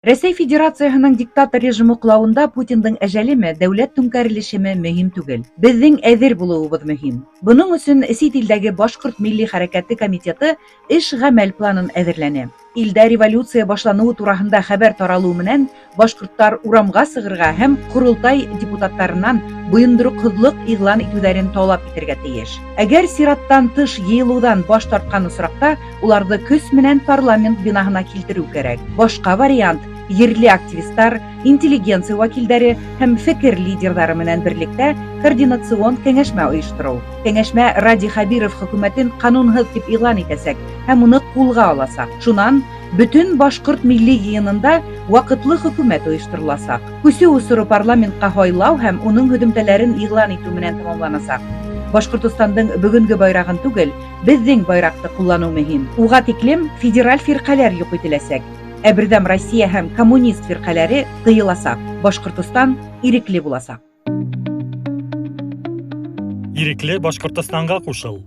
Рәсәй Федерацияһының диктатор режимы ҡолауында Путиндың әжәлеме, дәүләт түңкәрелешеме мөһим түгел. Беҙҙең әҙер булыуыбыҙ мөһим. Бының өсөн сит илдәге Башҡорт милли хәрәкәте комитеты эш-ғәмәл планын әҙерләне. Илдә революция башланыуы тураһында хәбәр таралыу менән башҡорттар урамға сығырға һәм ҡоролтай депутаттарынан бойондороҡһоҙлоҡ иғлан итеүҙәрен талап итергә тейеш. Әгәр сираттан тыш йыйылыуҙан баш тартҡан осраҡта, уларҙы көс менән парламент бинаһына килтереү кәрәк. Башҡа вариант ерле активистар, интеллигенция вәкилдәре һәм фекер лидерҙары менән берлектә координацион кәңәшмә ойоштороу. Кәңәшмә Радий Хәбиров хөкүмәтен ҡанунһыҙ тип иғлан итәсәк һәм уны ҡулға аласаҡ. Шунан бөтөн башҡорт милли йыйынында ваҡытлы хөкүмәт ойоштороласаҡ. Күсеү осоро парламентҡа һайлау һәм уның һөҙөмтәләрен иғлан итеү менән тамамланасаҡ. Башҡортостандың бөгөнгө байрағын түгел, беҙҙең байраҡты ҡулланыу мөһим. Уға тиклем федераль фирҡәләр юҡ ителәсәк. Ә Берҙәм Россия һәм коммунист фирҡәләре тыйыласаҡ. Башҡортостан ирекле буласаҡ. Ирекле Башҡортостанға ҡушыл.